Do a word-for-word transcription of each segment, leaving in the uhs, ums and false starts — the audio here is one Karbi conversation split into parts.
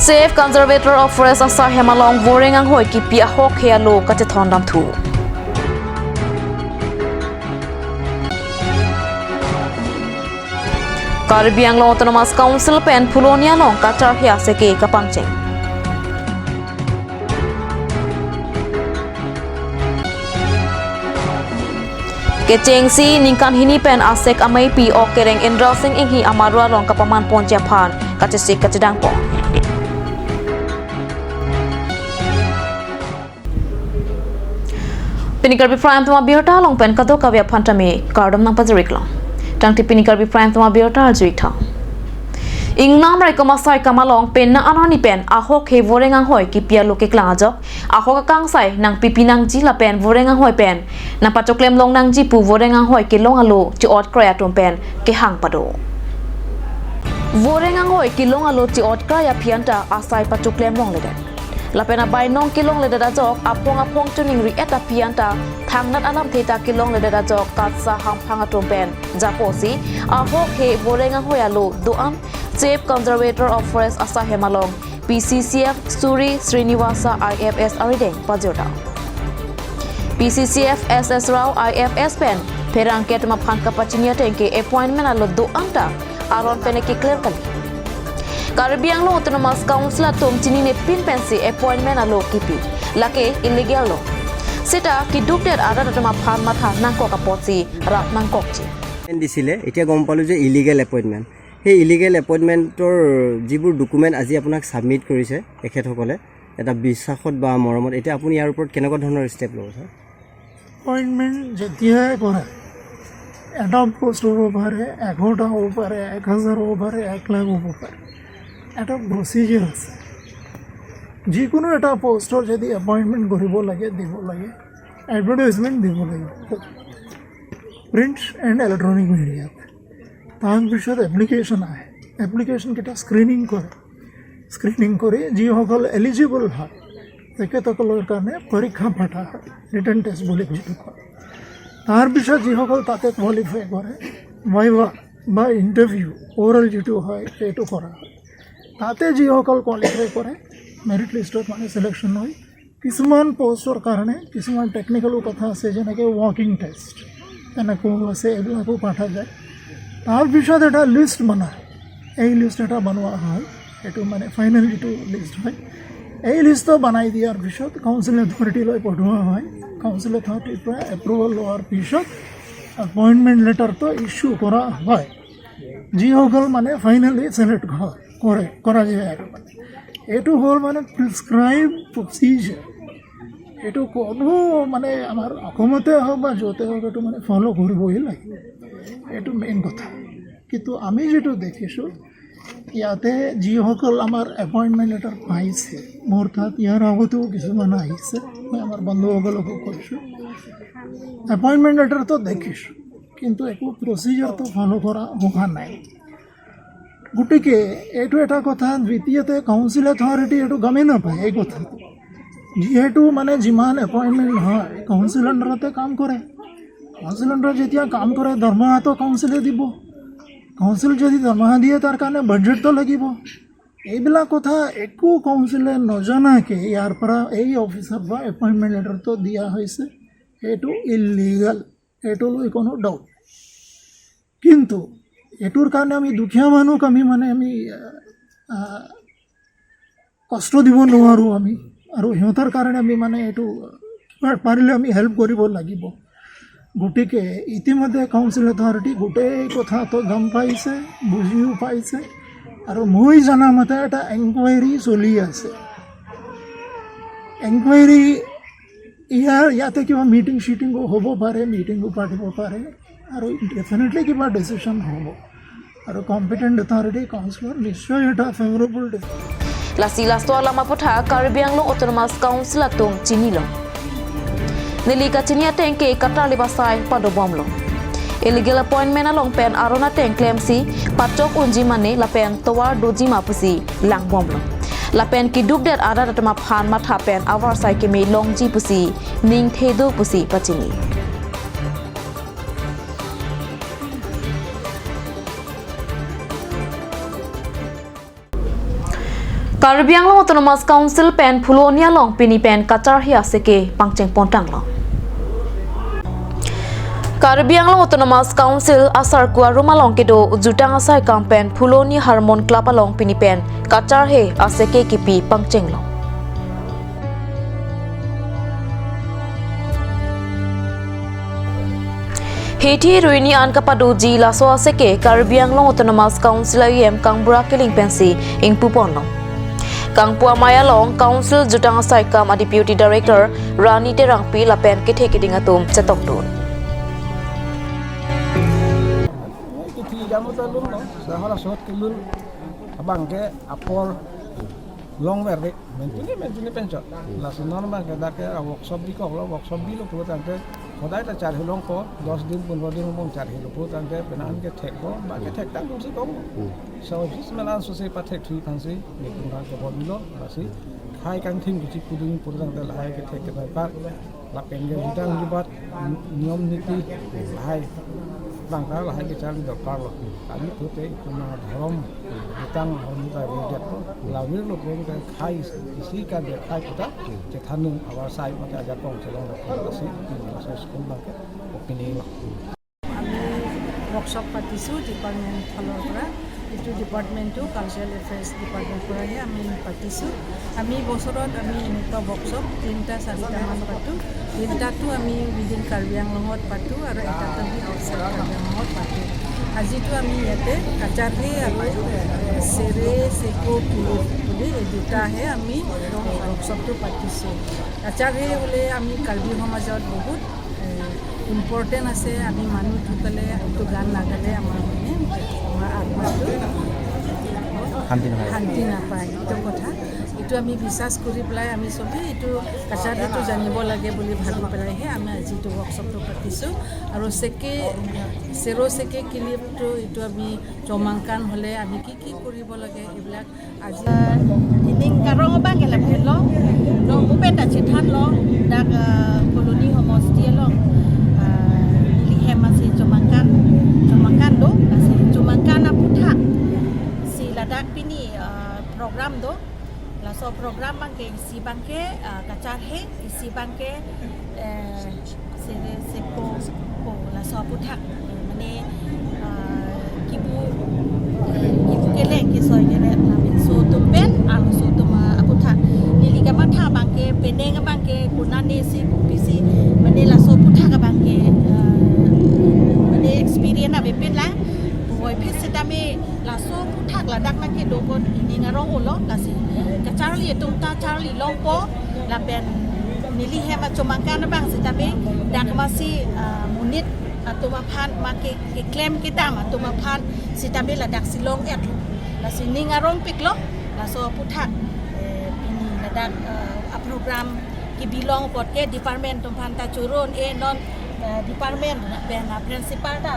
Chief Conservator of Forest asai hem along voreng anghoi kipi ahok he alo kachethon damthu. Karbi Anglong Autonomous Council pen Phulonia along kacharhe asek kapangcheng. Kechengsi ningkan hini pen asek ameipi ok kereng Indra Sing Inghi amaru along kapaman ponji aphan kachesik kachedang pon. Pini Karbi Prime Time abirta along pen kadokave aphan tame kardom nangpajir-ik long. Tangte pini Karbi Prime Time abirta arju-ik tha. Ingnam raikom asai akam along penang anani pen ahok he voreng anghoi kipi alo keklang ajok, ahok akangsai nangpipi nangji lapen voreng anghoi pen nangpachoklem long nangji pu voreng anghoi kelong alo chi-ot krai atum pen kehang pado. Voreng anghoi kelong alo chi-ot krai aphi anta asai pachoklem longledet. Lapen abainong kelongledet ajok, aphong aphong choningri-et aphi anta thangnat alamthe ta kelongledet ajok, KATSA hamphang atum pen japosi ahok he voreng anghoi alo do-an Chief Conservator of Forest asai hem along P C C F Suri Srinivasa I F S arideng pajirta. P C C F S S Rao I F S pen pherangke atum aphan kapachini ateng ke appointment alo do-an ta aron pen keklem kali. Karbi Anglong Autonomous Council atum chininepin pensi appointment alo kipi. Lake illegal lo. Seta keduk det arat atum aphan matha nangkok apotsi rap nangkokji. দিছিলে, এতিয়া গম পালোঁ যে illegal appointment. সেই ইলিগেল এপইণ্টমেণ্টৰ যিবোৰ ডকুমেণ্ট আজি আপোনাক ছাবমিট কৰিছে তেখেতসকলে, এটা বিশ্বাসত বা মৰমত, এতিয়া আপুনি ইয়াৰ ওপৰত কেনেকুৱা ধৰণৰ ষ্টেপ ল'ব, ছাৰ? এপইণ্টমেণ্ট যেতিয়াই কৰে, এটা পোষ্ট হ'ব পাৰে, এশটা হ'ব পাৰে, এক হাজাৰ হ'ব পাৰে, এক লাখ হ'ব পাৰে, এটা প্ৰচিজাৰ আছে। যিকোনো এটা পোষ্টৰ যদি এপইণ্টমেণ্ট কৰিব লাগে, দিব লাগে, এডভাৰটাইজমেণ্ট দিব লাগিব, প্ৰিণ্ট এণ্ড ইলেক্ট্ৰনিক মিডিয়াত। তাৰপিছত এপ্লিকেশ্যন আহে, এপ্লিকেশ্যনকেইটা স্ক্ৰিনিং কৰে, স্ক্ৰিনিং কৰি যিসকল এলিজিবল হয় তেখেতসকলৰ কাৰণে পৰীক্ষা পঠা হয়, ৰিটেন টেষ্ট বুলি যিটো কয়। তাৰপিছত যিসকল তাতে কোৱালিফাই কৰে, ভাইভা বা ইণ্টাৰভিউ, অ'ৰেল যিটো হয়, সেইটো কৰা হয়। তাতে যিসকল কোৱালিফাই কৰে, মেৰিট লিষ্টত মানে ছিলেকশ্যন হয়। কিছুমান পোষ্টৰ কাৰণে কিছুমান টেকনিকেলো কথা আছে, যেনেকে ৱাকিং টেষ্ট, তেনেকুৱাও আছে, এইবিলাকো পঠা যায়। তাৰপিছত এটা লিষ্ট বনায়, এই লিষ্ট এটা বনোৱা হয়, এইটো মানে ফাইনেল যিটো লিষ্ট হয়, এই লিষ্টটো বনাই দিয়াৰ পিছত কাউন্সিল অথৰিটিলৈ পঠোৱা হয়। কাউন্সিল অথৰিটিৰ পৰা এপ্ৰুভেল লোৱাৰ পিছত এপইণ্টমেণ্ট লেটাৰটো ইছ্যু কৰা হয়, যিসকল মানে ফাইনেলি ছিলেক্ট হয়, কৰে, কৰা যায় আৰু মানে। এইটো হ'ল মানে প্ৰিস্ক্ৰাইব প্ৰচিজাৰ। এইটো কোনো মানে আমাৰ অসমতে হওক বা য'তে হওক, এইটো মানে ফ'ল' কৰিবই লাগিব, এইটো মেইন কথা। কিন্তু আমি যিটো দেখিছোঁ, ইয়াতে যিসকল আমাৰ এপইণ্টমেণ্ট লেটাৰ পাইছে, মোৰ তাত ইয়াৰ আগতেও কিছুমান আহিছে, মই আমাৰ বন্ধুসকলকো কৈছোঁ, এপইণ্টমেণ্ট লেটাৰটো দেখিছোঁ, কিন্তু একো প্ৰচিজাৰটো ফ'ল' কৰা হোৱা নাই। গতিকে এইটো এটা কথা। দ্বিতীয়তে, কাউন্সিল অথৰিটি এইটো গমেই নাপায় এই কথাটো। যিহেতু মানে যিমান এপইণ্টমেণ্ট হয়, কাউন্সিল আণ্ডাৰতে কাম কৰে। কাউন্সিল আণ্ডাৰত যেতিয়া কাম কৰে, দৰমহাটো কাউন্সিলে দিব। কাউন্সিল যদি দৰমহা দিয়ে, তাৰ কাৰণে বাজেটটো লাগিব। এইবিলাক কথা একো কাউন্সিলে নজনাকে ইয়াৰ পৰা এই অফিচৰ পৰা এপইণ্টমেণ্ট লেটাৰটো দিয়া হৈছে, এইটো ইলিগেল, এইটো লৈ কোনো ডাউট। কিন্তু এইটোৰ কাৰণে আমি দুখীয়া মানুহ, আমি মানে আমি, আহ, কষ্ট দিব নোৱাৰোঁ আমি, আৰু সিহঁতৰ কাৰণে আমি মানে এইটো কিবা পাৰিলে আমি হেল্প কৰিব লাগিব। গতিকে ইতিমধ্যে কাউন্সিল অথৰিটি গোটেই কথাটো গম পাইছে, বুজিও পাইছে, আৰু মই জনা মতে এটা এনকুৱাইৰী চলি আছে। এনকুৱাইৰী ইয়াৰ, ইয়াতে কিবা মিটিং চিটিঙো হ'ব পাৰে, মিটিঙো পাতিব পাৰে, আৰু ডেফিনেটলি কিবা ডিচিশ্যন হ'ব, আৰু কম্পিটেণ্ট অথৰিটি কাউন্সিলৰ নিশ্চয় এটা ফেভৰেবল decision. Lasi laso alam aphuthak Karbi Anglong Autonomous Council atum chinilo. Neli kachini ateng ke katarlip asai padobomlo. Illegal appointment along pen aron ateng klemsi pachok unji mane lapen tovar doji ma pusi langbomlo. Lapen keduk det arat atum aphan matha pen avarsai keme longji pusi ningthe do pusi pachini. Karbi Anglong Autonomous Council pen Phuloni along pini pen kacharhe aseke pangcheng pontanglo. Karbi Anglong Autonomous Council asarku arum along kedo jutang asaikam pen Phuloni Harmon Club along pini pen kacharhe aseke kipi pangchenglo. Hithi ruini an kapadoji laso aseke Karbi Anglong Autonomous Council I E M Kangbura Killing pensi ingpuponlo. Kangpu amei along Council jutang asaikam a Deputy Director Rani Terangpi lapen kethe keding atum chetongdun. Kithi jam ta lunlo, sahara sot kelun abang ke apor longver de, mentuni mentuni penchot. Lasi non abang ke dak ke workshop bikoklo, workshop bilo pulo tangte hodai ta charhe longpo, dos din pondro din angbong charhelo pulo tangte penang kethekpo, ba kethek tang tumsi kong. So jis melan so se pathek thui aphansi, nelitum abang ke bor bilo, lasi khei kangthim kichi puding pulo tangte lahai kethek kedai par. Lapen ke jutang jubat niyom niti lahai. Bang ta lahai kecharli dorkar lo. Kami tute itum adhorom jutang adhorom ta reject lo. Lavirlo pen ke khei isi ka de khei kita chethanun abar sai mate ajakong chelong dorkar lo si. Itum laso school abang ke opening lo. আমি ৱৰ্কশ্বপ পাতিছোঁ ডিপাৰ্টমেণ্ট ফালৰ পৰা। এইটো ডিপাৰ্টমেণ্টটো cultural affairs ডিপাৰ্টমেণ্টৰ পৰাহে আমি পাতিছোঁ। আমি বছৰত আমি এনেকুৱা ৱৰ্কশ্বপ তিনিটা চাৰিটামান পাতোঁ। তিনিটাটো আমি উইদিন কাৰ্বি আংলঙত পাতোঁ আৰু এটাটো আমি আউটছাইড কাৰ্বি আংলঙত পাতোঁ। আজিতো আমি ইয়াতে কাছাৰহে আৰু চেৰে চেকো কিলিপ বুলি এই দুটাহে আমি ৱৰ্কশ্বপটো পাতিছোঁ। কাছাৰহে হ'লে আমি কাৰ্বি সমাজত বহুত ইম্পৰ্টেণ্ট আছে। আমি মানুহ ঢুকালে এইটো গান নাগালে আমাৰ মানে আমাৰ আত্মাটো শান্তি নহয়। শান্তি নাপায়, এইটো কথা। এইটো আমি বিশ্বাস কৰি পেলাই আমি চবেই এইটো কাছাৰীটো জানিব লাগে বুলি ভাবি পেলাইহে আমি আজি এইটো ৱৰ্কশ্বপটো পাতিছোঁ। আৰু চেকে চেৰ' চেকে কিলিপটো এইটো আমি চমাংকান হ'লে আমি কি কি কৰিব লাগে এইবিলাক আজি, eh, ining karong abang ke lapen lo, lo bupen ta chethanlo, dak, eh, Phuloni homosti along, eh, neli hem asi chomangkan, chomangkan do, asi chomangkan aputhak si ladak pini, eh, program do, laso program abang ke isi abang ke, eh, kacharhe, isi abang ke, eh, sere seko ko laso aputhak, mane, ah, kipu, eh, kipu kele kesoi kele labangso atum pen, arloso atum, ah, aputhak. Neli kamatha abang ke penang abang ke konane si kopisi, mane laso aputhak abang ke, ah, mane experience avepin lang. Puvoiphit sitame laso aputhak ladak nangkedokok ining arong olo, lasi kacharli atum ta charli longpo, lapen neli hem achomangkan abang sitame dak masi, ah, monit atum aphan ma ke, keklem kedam atum aphan sitame ladak si long-et, lasi ning arongpiklo, laso aputhak, eh, pini ladak, eh, aprogram kebi long apot ke department atum aphan ta choro-un-e non, eh, department pen, ah, principal ta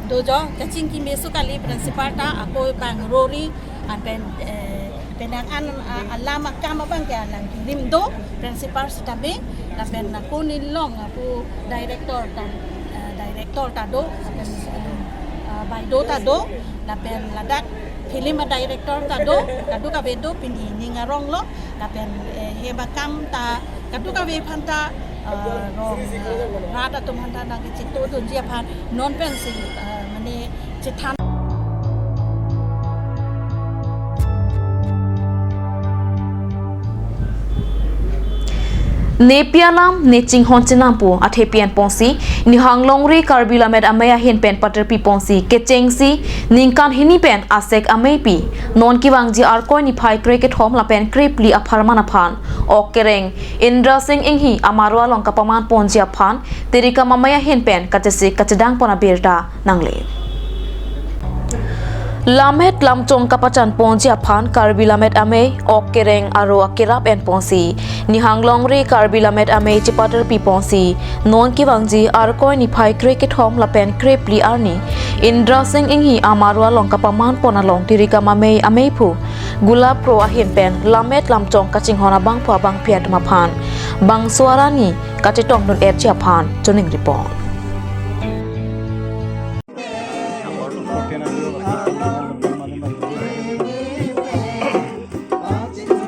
do jo, kachingki meso kali, principal ta ako bang rori, ah, pen, eh, penang an, ah, alam akam abang ke alang kirim do, principal sitame, lapen ako ning along, ah, pu director ta, eh, director ta do, lapen, eh, baideo ta do, lapen ladak film a director ta do, kadokave do, pini ning aronglo, lapen, eh, hem akam ta kadokave aphan ta, eh, rong, eh, rat atum aphan ta nangkechitodunji aphan non pensi, eh, mane chethan. Nepi alam ne chinghon chenam pu athepi enponsi, Nihanglongri Karbi Lammet Amei ahin pen paterpi ponsi kechengsi ningkan hini pen asek ameipi non kevangji Arkoi niphai krekethom lapen krephli apharman aphan ok kereng Indra Sing Inghi Amaro along kapaman ponji aphan tirikam amei ahin pen kachesik kachedang pon abirta nangle. Lammet lamchong kapachan ponji aphan Karbi Lammet Amei, ok kereng aro akerap enponsi, Nihanglongri Karbi Lammet Amei chepaterpi ponsi, non kevangji Arkoi niphai krekethom lapen krephli arni Indra Sing Inghi Amaro along kapaman pon along tirikam amei ameiphu Gulap Kro ahin pen lammet lamchong kachinghon abangphu abangphi atum aphan bangso arni kachetongdun-etji aphan choningri pon. Neli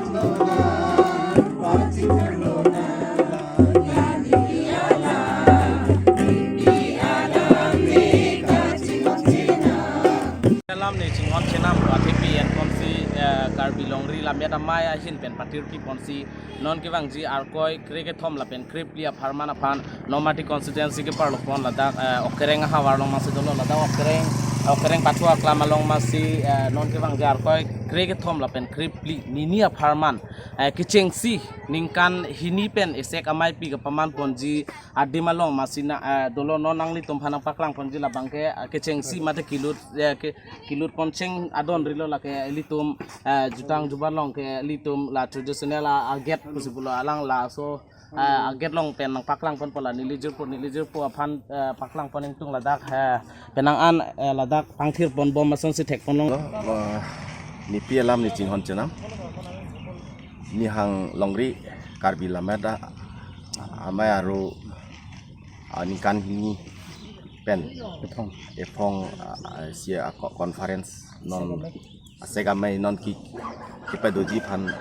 Chenam athepi enponsi, eh, Karbi Longri Lammet Amei ahin pen patirpi ponsi non kevangji Arkoi krekethom lapen krephli apharman aphan Nomati constituency keparlo pon ladak, eh, Okereng ahavar along masi dolo, ladak Okereng, Okereng pathu aklam along masi, eh, non kevangji Arkoi krekethom lapen krephli nini apharman, eh, kechengsi ningkan hini pen esek ameipi kapaman ponji adim along masi na, eh, dolo, non nanglitum aphan nangpaklang ponji labangke, eh, kechengsi mate kilut, eh, ke, kilut poncheng adon rilo, lake ilitum, eh, jutang juban along ke ilitum la traditional a, a gate pusi pulo, alang laso, eh, a gate along pen nangpaklang ponpo, la neli jirpo, neli jirpo aphan, eh, paklang pon ingtung ladak, eh, penang an, eh, ladak pangthir ponbom asonsi thek ponlong. Lo, eh, nepi alam ne chinghon chenam. Nihang Longri Karbi Lammet Amei aro, ah, ningkan hini pen ephong, ephong, ah, ah, si a co-, conference non asek amei non ke, kepadoji aphan,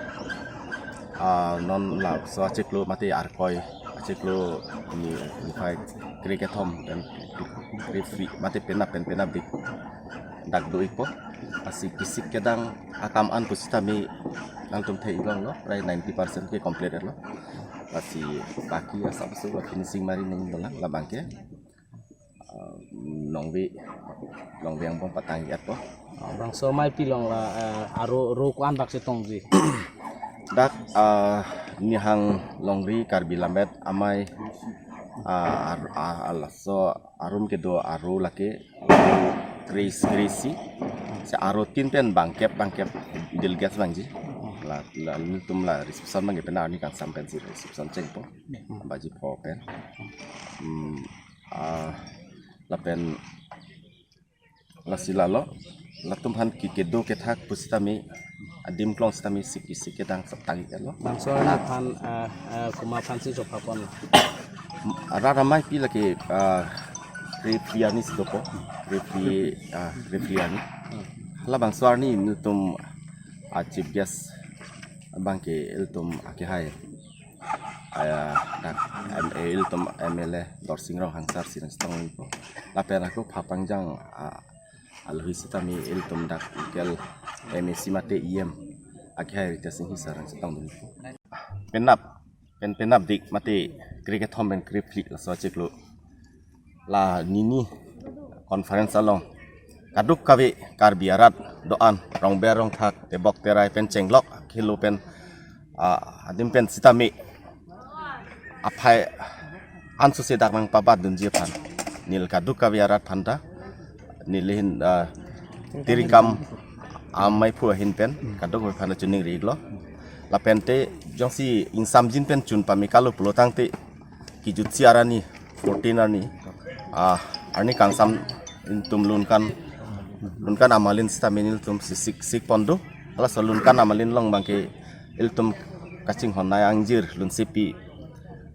ah, non laso achiklo mate Arkoi achiklo ni, niphai krekethom pen krephli mate penap pen penapdik dak do-ikpo. Lasi kisik kedang akam an pusitame nangtum the-ik longlo, prai ninety percent ke complete lo. Lasi baki asap asuk la finishing mari nangdunlang labangke, ah, nongve, nongve angbong patang-ikpo. Bangso ameipi along la, eh, aro ro ko-an bak chetongji? Dak, ah, Nihang Longri Karbi Lammet Amei, ah, ar-, ah, ah, laso arum kedo aro lake kre-, kre-isi. Si aro tin pen bangkep, bangkep delegates vangji. La, la nelitum la reception vangji pen arni kangsam pensi reception chengpo. Baji pho pen. Hmm, ah, lapen lasi lalo, latum aphan ke, kedo kethak pusitame adim klong sitame sik, sik kedang sap tang-iklo. Bangso arni aphan, eh, eh, komat aphansi jopha pon? Rat ameipi lake, ah, krephli arni si dopo, krephli, ah, krephli arni. Labangso arni nelitum, ah, chief guest abangke ilitum akehai, ah, dak M A, ilitum M L A Dorsing Ronghang sir si nangchetongpo. Lapen ako phapangjang, ah, aluhi sitame ilitum dak local M A C mate E M akehai Ritesh Enghi sir nangchetongdunpo. Penap, pen penapdik mate krekethom pen krephli laso achiklo la nini conference along kadokave Karbi arat do-an, rongber rongthak, tebok terai pen chenglok, khelo pen, ah, adim pen sitame aphai ansu sedak nangpabatdunji aphan neli kadokave arat aphanta, neli ahin, ah, tirikam ameiphu ahin pen kadokave aphanta choningri-iklo. Lapente jongsi ingsamjin pen chun pame kalo pulotangte kijutsi arni fourteen arni, ah, arni kangsam ilitum lunkan, lunkan amalin sitame nelitum si sik, sik pon do. Halaso lunkan amalin along abangke ilitum kachinghon nai angjir lunsepi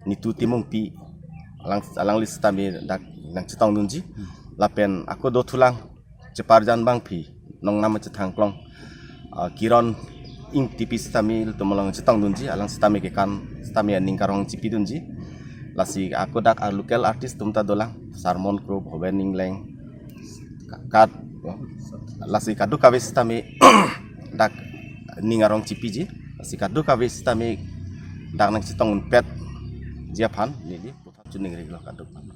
Nitu Timungpi, alang, alangli sitame dak nangchetongdunji. Lapen ako dothulang Cheparjan Bangphi, Nongnam Chethangklong, ah, Kiron Ingtipi sitame ilitum along chetongdunji, alang sitame kekan sitame aning karong chipidunji. Lasi ako dak a local artist atum ta dolang, Sarmon Kro, Bhoben Ingleng, Ka-, Kat, lasi kadokave sitame dak ning arong chipiji, lasi kadokave sitame dak nangchetong unpetji aphan neli puthot choningri-iklo kadokave.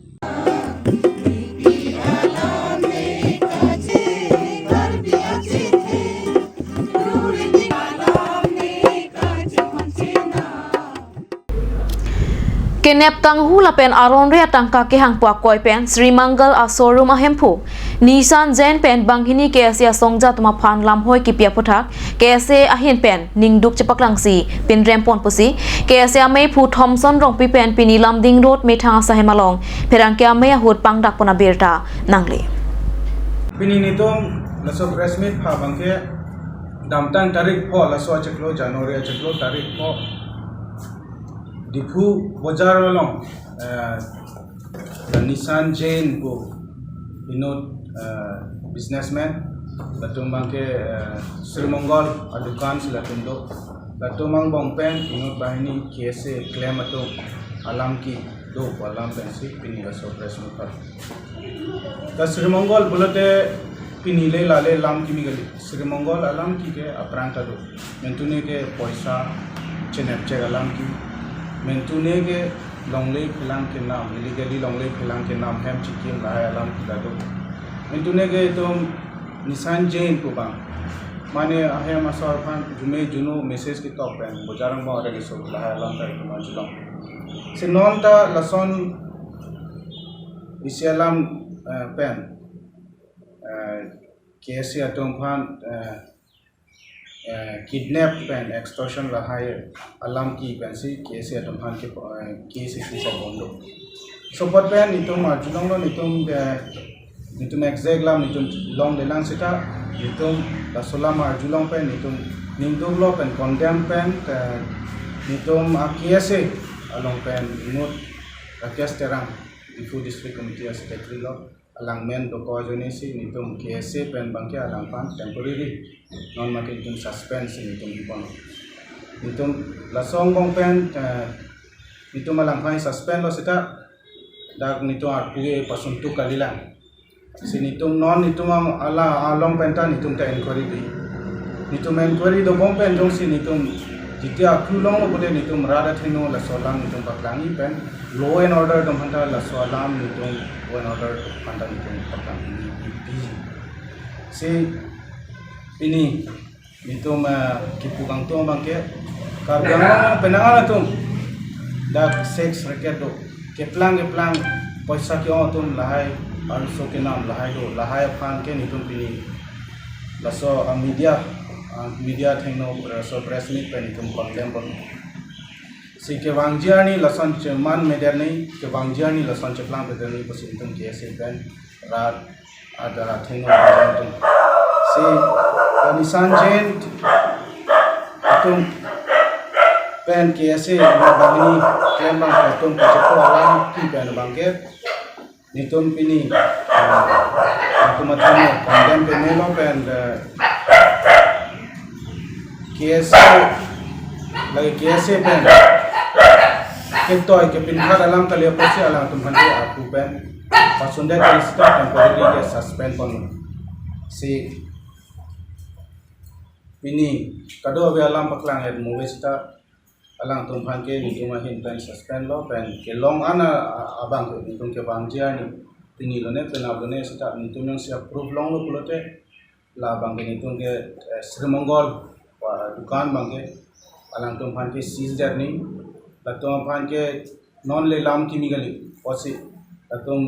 Kenep tanghu lapen aron re atangka kehangpu akoi pen Sri Mangal a-showroom ahemphu Nishan Jain pen banghini K S A asongja atum aphan lamhoi kipi aphuthak K S A ahin pen ningduk chepaklangsi pinrem pon pusi K S A ameiphu Thomson Rongpi pen pini Lumding Road methang asahem along pherangke amei ahut pangdak pon abirta nangle. Pini nelitum laso press meet aphan abangke damtang tarik pho, laso achiklo January achiklo tarik pho Diphu Bojar along, eh, Nishan Jain pu inut, eh, businessman, latum abangke, eh, Sri Mangal adukan si latum do. Latum angbong pen inut banghini K S A klem atum alam kedo pu alam pensi pini laso press meet. Ta Sri Mangal pulote Pini le lale alam kimi kali, Sri Mongol alam ki ke aphrang ta do. Mentune ke poisa chenep chek alam ki. Mentune ke longle phelang kenam, illegally longle phelang kenam, hem chikim lahai alam ki ta do. Mentune ke itum Nishan Jain pu abang. Mane ahem asor aphan jume juno message ketok pen bojar angbong ore keso lahai alam ta itum arjulong. Si non ta lason isi alam, eh, pen, eh, K S A atum aphan, eh, eh, kidnap pen extortion lahai alam ki pensi K S A atum aphan ke, eh, case isi sa bom do. Laso apot pen itum arjulonglo, itum, eh, itum exact alam itum longlelang seta, itum laso alam arjulong pen itum ningduklo pen condemn pen, eh, itum a K S A along pen inut Rakesh Terang, Diphu District Committee a Secretary lo, alang men dokok ajoine si itum K S A pen abangke alangphan temporary non mate itum suspend si itum ipon. Itum laso angbong pen, eh, itum alangphan suspend lo seta dak itum arpu ke pasuntuk kalilang. Si itum non itum ang ala along pen ta itum ta inquiry di. Itum inquiry dobom pen jongsi itum jiti aklu longlo pulote itum rat athengno laso alam itum paklangji pen law and order atum aphan ta laso alam itum law and order atum aphan ta itum paklangji. Si pini itum, eh, kipu kangtung abangke Karbi Anglong penang atum dak sex racket do, keplang keplang poisa ke-ong atum lahai, arloso kenam lahai do, lahai aphan ke itum pini laso, ah, media, ah, media athengno laso press meet pen itum condemn pon. Si kevangji arni lason cheman meder ni, kevangji arni lason cheplang meder ni pusi itum K S A pen rat adar athengno condemn pon. Si, ah, Nishan Jain atum pen K S A banghini klem abang atum kachepo alam ki pen abangke itum pini, ah, itum athengno condemn pemelo pen, eh, K S A, lake K S A pen ketoi kepinkhat alam kali apotsi alangtum aphan ke arpu pen pasundet kali seta temporary ke suspend pon. Si pini kadokave alam paklang et move seta alangtum aphan ke itum ahin pen suspend lo pen kelong an a-, abangke itum kevangji arni pini lone penap lone seta itum jongsi approve longlo pulote labangke itum ke, eh, Sri Mongol, ah, dukan abangke alangtum aphan ke seize der ni, latum aphan ke non le alam kimi kali, pusi latum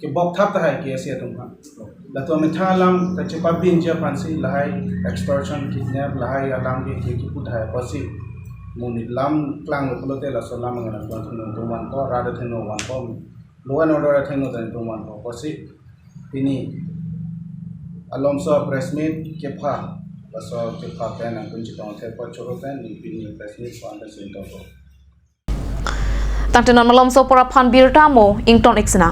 kebok thap tahai K S A atum aphan. Latum methang alam kachepabinji aphansi lahai extortion, kidnap lahai alam ke ke kipu tahai pusi. Monit alam klanglo pulote laso alam abang atum vanpo, rat athengno vanpo, law and order athengno ta itum vanpo pusi. Pini alomso press meet kepha, laso kepha pen nangtum chetong the apot choro pen pini press meet pen ta sintong. Tangte non malomso apor aphan birta mo ington ik sena.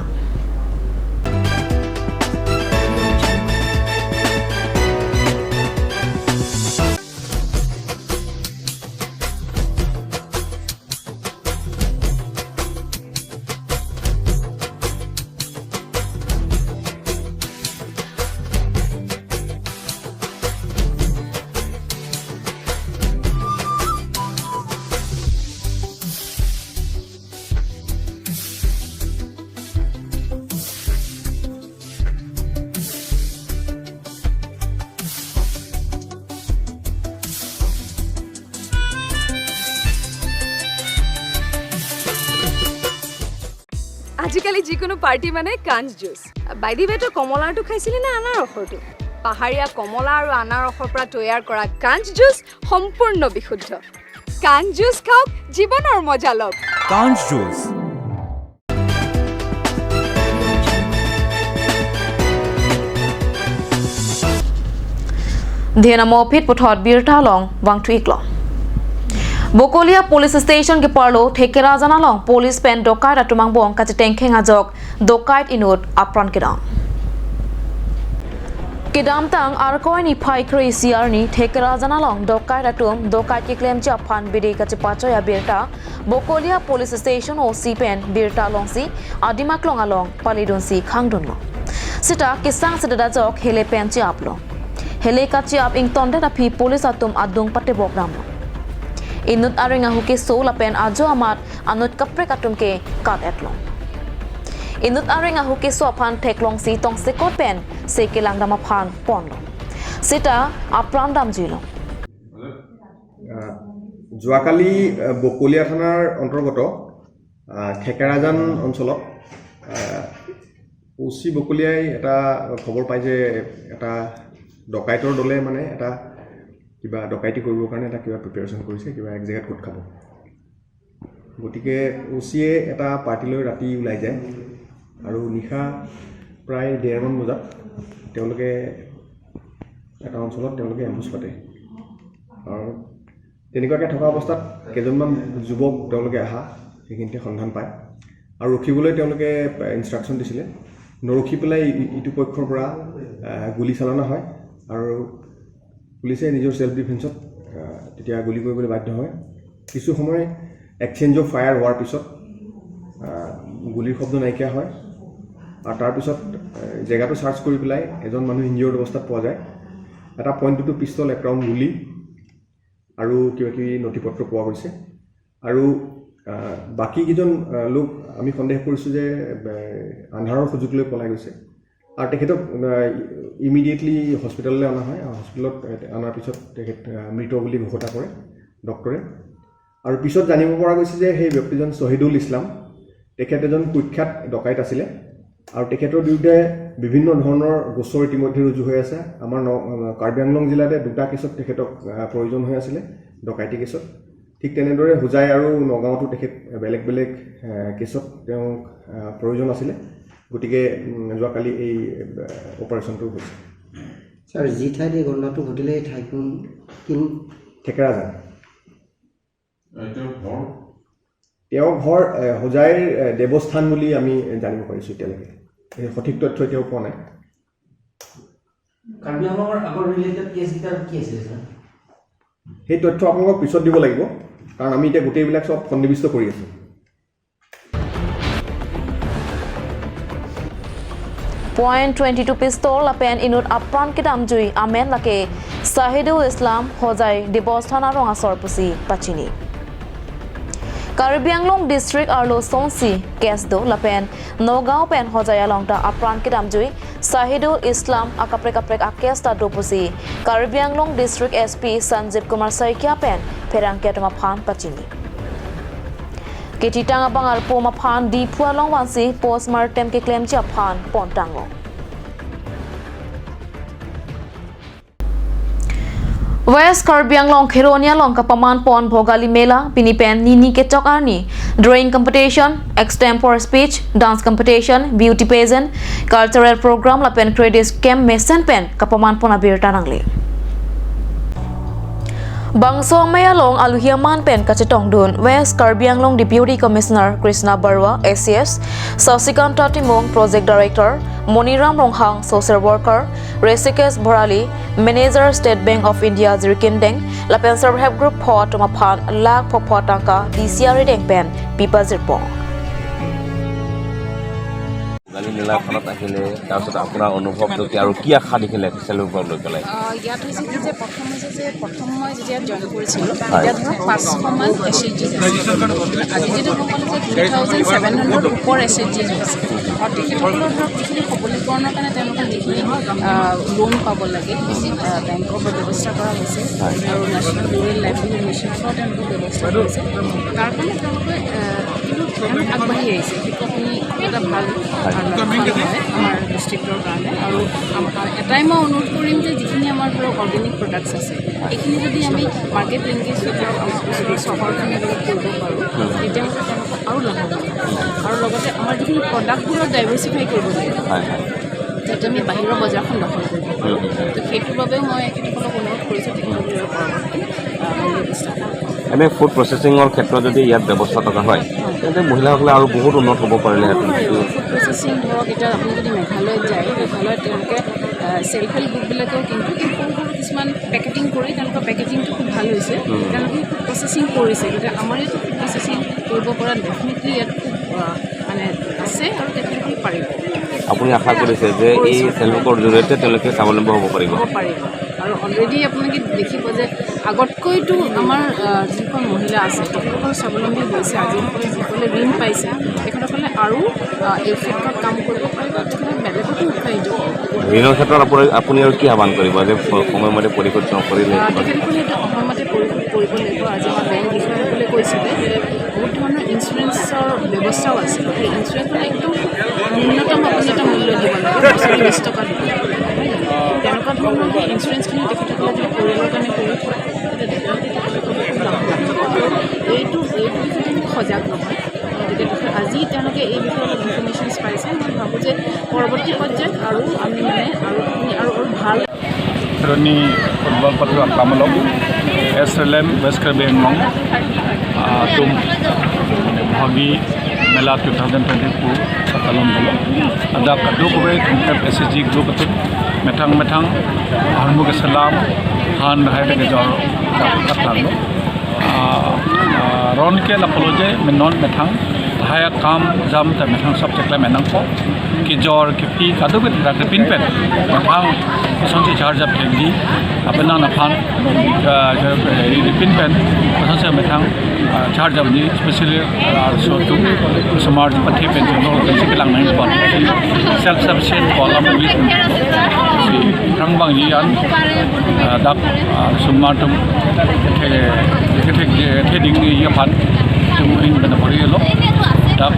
আজিকালি যিকোনো পাৰ্টি মানে কাঞ্চ juice. By the ৱে, তই কমলাৰটো খাইছিলি নে আনাৰসৰটো? পাহাৰীয়া কমলা আৰু আনাৰসৰ পৰা তৈয়াৰ কৰা কাঞ্চ জুচ সম্পূৰ্ণ বিশুদ্ধ। কাঞ্চ জুচ খাওক, জীৱনৰ মজা লওক। কাঞ্চ juice. Dhen amo aphi puthot birta along vangthu iklo. Bokolia Police Station keparlo thekera jan along police pen dokait atum angbong kachetengkheng ajok dokait inut apran kedam. Kedamtang Arkoi niphai kre-isi arni thekera jan along dokait atum dokait keklemji aphan bidi kachepachoi abirta Bokolia Police Station O C pen birta longsi adim aklong along palidunsi khangdunlo. Seta kesang sedada jok hele pen che-aplo. Hele kache-ap ingtondet aphi police atum adung patebok damlo. Inut areng ahu keso lapen ajo amat anut kaprek atum ke kat-etlo. Inut areng ahu keso aphan theklongsi tongsekot pen se kelang dam aphan ponlo. Seta apran damjuilo. আহ, যোৱাকালি, আহ, বকলীয়া থানাৰ অন্তৰ্গত, আহ, থেকেৰাজান অঞ্চলত, আহ, অ' চি বকলীয়াই এটা খবৰ পায় যে এটা ডকাইতৰ দলে মানে এটা কিবা ডকাইতি কৰিবৰ কাৰণে এটা কিবা প্ৰিপেৰেশ্যন কৰিছে, কিবা এক জেগাত গোট খাব। গতিকে অ' চিয়ে এটা পাৰ্টি লৈ ৰাতি ওলাই যায় আৰু নিশা প্ৰায় ডেৰমান বজাত তেওঁলোকে এটা অঞ্চলত তেওঁলোকে এম্বুছ পাতে। আৰু তেনেকুৱাকৈ থকা অৱস্থাত কেইজনমান যুৱক তেওঁলোকে অহা সেইখিনিতে সন্ধান পায় আৰু ৰখিবলৈ তেওঁলোকে ইনষ্ট্ৰাকশ্যন দিছিলে। নৰখি পেলাই ই-, ইটো পক্ষৰ পৰা, আহ, গুলী চালনা হয় আৰু পুলিচে নিজৰ ছেল্ফ ডিফেন্সত, আহ, তেতিয়া গুলী কৰিবলৈ বাধ্য হয়। কিছু সময় এক্সচেঞ্জ অফ ফায়াৰ হোৱাৰ পিছত, আহ, গুলীৰ শব্দ নাইকিয়া হয় আৰু তাৰপিছত, আহ, জেগাটো চাৰ্চ কৰি পেলাই এজন মানুহ ইনজিয়ৰ্ড অৱস্থাত পোৱা যায়। এটা পইণ্ট টু টু পিষ্টল, এক ৰাউণ্ড গুলী আৰু কিবা কিবি নথি পত্ৰ পোৱা গৈছে। আৰু, আহ, বাকী কেইজন, আহ, লোক আমি সন্দেহ কৰিছোঁ যে, আহ, আন্ধাৰৰ সুযোগ লৈ পলাই গৈছে। আৰু তেখেতক, আহ, ইমিডিয়েটলি হস্পিটেললৈ অনা হয়। আৰু হস্পিটেলত, আহ, অনাৰ পিছত তেখেত, আহ, মৃত বুলি ঘোষণা কৰে ডক্টৰে। আৰু পিছত জানিব পৰা গৈছে যে সেই ব্যক্তিজন শ্বহীদুল ইছলাম, তেখেত এজন কুখ্যাত ডকাইত আছিলে আৰু তেখেতৰ বিৰুদ্ধে বিভিন্ন ধৰণৰ গোচৰ ইতিমধ্যে ৰুজু হৈ আছে। আমাৰ ন-, কাৰ্বি আংলং জিলাতে দুটা কেছত তেখেতক, আহ, প্ৰয়োজন হৈ আছিলে, ডকাইতি কেছত। ঠিক তেনেদৰে হোজাই আৰু নগাঁৱতো তেখেত বেলেগ বেলেগ, আহ, কেছত তেওঁক, আহ, প্ৰয়োজন আছিলে। গতিকে, উম, যোৱাকালি এই, আহ, অপাৰেশ্যনটো হৈছে। ছাৰ, যি ঠাইত এই ঘটনাটো ঘটিলে, এই ঠাইখন কি? থেকেৰাজান। তেওঁৰ ঘৰ? তেওঁৰ ঘৰ, এ, হোজাইৰ, এ, দেৱস্থান বুলি আমি জানিব পাৰিছোঁ এতিয়ালৈকে। এই সঠিক তথ্য এতিয়াও পোৱা নাই। কাৰ্বি আংলঙৰ আগৰ ৰিলেটেড কেছ কেইটাৰ কি আছিলে, ছাৰ? সেই তথ্য আপোনালোকক পিছত দিব লাগিব, কাৰণ আমি এতিয়া গোটেইবিলাক চব সন্নিৱিষ্ট কৰি আছোঁ। Point twenty two pistol lapen inut apran kedamjui amen lake Sahidul Islam, Hojai Dibos Thana rong asor pusi pachini. Karbi Anglong District arlo songsi case do lapen Nagaon pen Hojai along ta apran kedamjui Sahidul Islam akaprek kaprek a-case ta do pusi Karbi Anglong District S P Sanjib Kumar Saikia pen pherangke atum aphan pachini. Ketitang abang arpum aphan Diphu along vansi postmortem keklemji aphan pontanglo. West Karbi Anglong Kheroni along kapaman pon Bhogali Mela, pini pen nini kechok arni, drawing competition, extempore speech, dance competition, beauty pageant, cultural program lapen credit camp mesen pen kapaman pon abirta nangle. Bangso amei along aluhi aman pen kachetongdun West Karbi Anglong Deputy Commissioner Krishna Barua, A C S, Sasikanta Timung, Project Director, Moniram Ronghang, Social Worker, Rishikesh Bhorali, Manager, State Bank of India, Jirikindeng, lapen Self Help Group pho atum aphan lakh pho pho tangka D C R A deng pen pipajirpo. Bhogali মেলাখনত আহিলে, তাৰপিছত আপোনাৰ অনুভৱটো কি আৰু কি আশা দেখিলে self help গ্ৰুপক লৈ পেলাই? আহ, ইয়াত হৈছে কি যে প্ৰথম হৈছে যে প্ৰথম মই যেতিয়া জইন কৰিছিলোঁ, হয়। তেতিয়া ধৰক পাঁচশমান এছ এইচ জি আছিল। আজি যদি মই ক'লোঁ যে টু থাউজেণ্ড ছেভেন হাণ্ড্ৰেড ওপৰ এছ এইচ জি হৈছে। আৰু তেখেতসকলৰ ধৰক যিখিনি সবলীকৰণৰ কাৰণে তেওঁলোকে যিখিনি, আহ, লোন পাব লাগে, আহ, বেংকৰ পৰা ব্যৱস্থা কৰা হৈছে। হয়। আৰু নেশ্যনেল ৰুৰেল লাইভলিহুড মিছনৰ পৰাও তেওঁলোকক ব্যৱস্থা কৰিছে। তাৰ কাৰণে তেওঁলোকে, আহ, কিন্তু বহুত আগবাঢ়ি আহিছে। সেইটো আপুনি এটা ভাল, হয়। ভাল লক্ষণ হয় আমাৰ ডিষ্ট্ৰিক্টৰ কাৰণে। আৰু আম-, এটাই মই অনুৰোধ কৰিম যে যিখিনি আমাৰ ধৰক অৰ্গেনিক প্ৰডাক্টছ আছে, এইখিনি যদি আমি মাৰ্কেট লিংকেজ ধৰক আমাৰ ওচৰৰ চহৰখিনিৰ লগত কৰিব পাৰোঁ, তেতিয়াহ'লে তেওঁলোকৰ আৰু লাভ হ'ব। আৰু লগতে আমাৰ যিখিনি প্ৰডাক্টবোৰক ডাইভাৰ্চিফাই কৰিব লাগে, হয়, হয়। যাতে আমি বাহিৰৰ বজাৰখন দখল কৰিব পাৰোঁ। হুম, হুম, হুম। তো সেইটোৰ বাবেও মই তেখেতসকলক অনুৰোধ কৰিছোঁ, তেখেতসকলৰ পৰৱৰ্তী, আহ, মূল্য ব্যৱস্থা। এনে ফুড প্ৰচেছিঙৰ ক্ষেত্ৰত যদি ইয়াত ব্যৱস্থা থকা হয়, তেন্তে মহিলাসকলে আৰু বহুত উন্নত হ'ব পাৰিলেহেঁতেন। হয়, ফুড প্ৰচেছিং ধৰক, এতিয়া আপুনি যদি মেঘালয়ত যায়, মেঘালয়ত তেওঁলোকে, আহ, চেল্ফ হেল্প গ্ৰুপবিলাকেও কিন্তু সৰু সৰু কিছুমান পেকেটিং কৰি তেওঁলোকৰ পেকেটিংটো খুব ভাল হৈছে। হুম। তেওঁলোকে ফুড প্ৰচেছিং কৰিছে, গতিকে আমাৰ ইয়াতো ফুড প্ৰচেছিং কৰিব পৰা ডেফিনেটলি ইয়াত খুব, আহ, মানে আছে আৰু ডেফিনেটলি পাৰিব। আপুনি আশা কৰিছে যে এই চেল্ফ হেল্প গ্ৰুপৰ জৰিয়তে তেওঁলোকে স্বাৱলম্বী হ'ব পাৰিব? হ'ব পাৰিব। আৰু অলৰেডি আপোনালোকে দেখিব যে আগতকৈতো আমাৰ, আহ, যিসকল মহিলা আছে, তেখেতসকল স্বাৱলম্বী হৈছে। আজি যিসকলে ঋণ পাইছে, তেখেতসকলে আৰু, আহ, এই ক্ষেত্ৰত কাম কৰিব পাৰিব, তেখেতসকলে বেলেগকো উৎসাহিত কৰিব। ঋণৰ ক্ষেত্ৰত আপুনি, আপুনি আৰু কি আহ্বান কৰিব যে সময়মতে পৰিশোধ নকৰিলে? আহ, তেখেতসকলে এইটো সময়মতে পৰিশোধ কৰিব লাগিব। আজি আমাৰ বেংক বিষয়াসকলে কৈছিলে যে বহুত ধৰণৰ ইঞ্চুৰেঞ্চৰ ব্যৱস্থাও আছে। সেই ইঞ্চুৰেঞ্চ মানে একদম ন্যূনতম আপুনি এটা মূল্য দিব লাগে, বছৰি বিশ টকা দিব লাগে। তেনেকুৱা ধৰণৰ সেই ইঞ্চুৰেঞ্চখিনি তেখেতসকলে যদি পৰিয়ালৰ কাৰণে কৰি থয়, তেতিয়াহ'লে তেখেতসকলৰ খুব লাভ হ'ব। এইটো, এইটো বিষয়ে সজাগ নহয়। গতিকে আজি তেওঁলোকে এই বিষয়ে অলপ ইনফৰমেশ্যনছ পাইছে। মই ভাবোঁ যে পৰৱৰ্তী পৰ্যায়ত আৰু আমি মানে আৰু, আমি আৰু, আৰু ভাল Roni Football Patro Akamalo, S L M West Karbi Anglong, ah, atum Bhagi Mela two thousand twenty-four satalon dolo. Ada kadokave tungkep S H G group atum methang methang ahormu keselam han hai kejor dapat katanglo. Ah, ah, ron ke lapulo je menon methang lahai akam jam ta methang sab cheklem enangpo. Kejor kepi kadokave ta kepin pen methang kosonsi charge up thekji, apenan aphan, ah, kepin pen kosonsi methang, ah, charge up ji, especially, ah, so tu osomar pathe pen jono si kelang nangpo, self sufficient ko alam si rang bang ji an, ah, dak, ah, osomar atum the, the, the, the ding ji aphan itum ahin pen borilo. Dak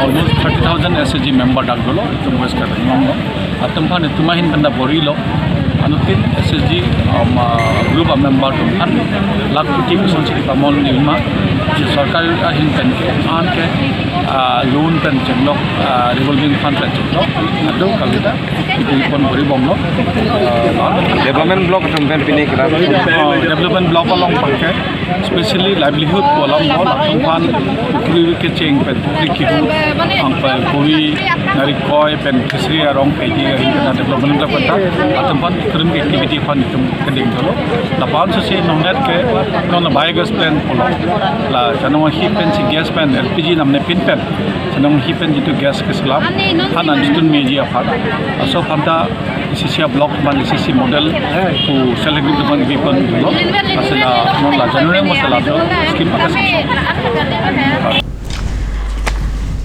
almost thirty thousand S H G member dak dolo itum West Karbi Anglong lo. Atum aphan itum ahin pen borilo. Anuttin S H G, um, ah, group a member atum aphan lakh kuti kosonsi pamon nima. Sorkar ahin pen ke, an ke, ah, loan pen chenglok, ah, revolving fund pen chenglok. Ado kavida ipon bori bomlo. Ah, Development block atum pen pini kira. Oh, development block along pangke, especially livelihood ko alam bol, latum aphan puri kecheng pen puri kihu, angpai puri narikoi pen fishery arong peji ahin kena development block pen ta, latum aphan tourism activity aphan itum keding dolo. Lapu-an sesi nongnet ke non biogas plant pulo. La chanong hi pensi gas pen L P G namne pin pen. Chanong hi pen jitu gas keselam han anjitun meji aphan. Laso aphan ta C C block man C C model pu select group man bi pon dolo. Asala non la January mo sala do scheme akas.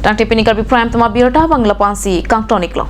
Tangte pini Karbi Prime Time abirta bang lapu-ansi kangton-iklo.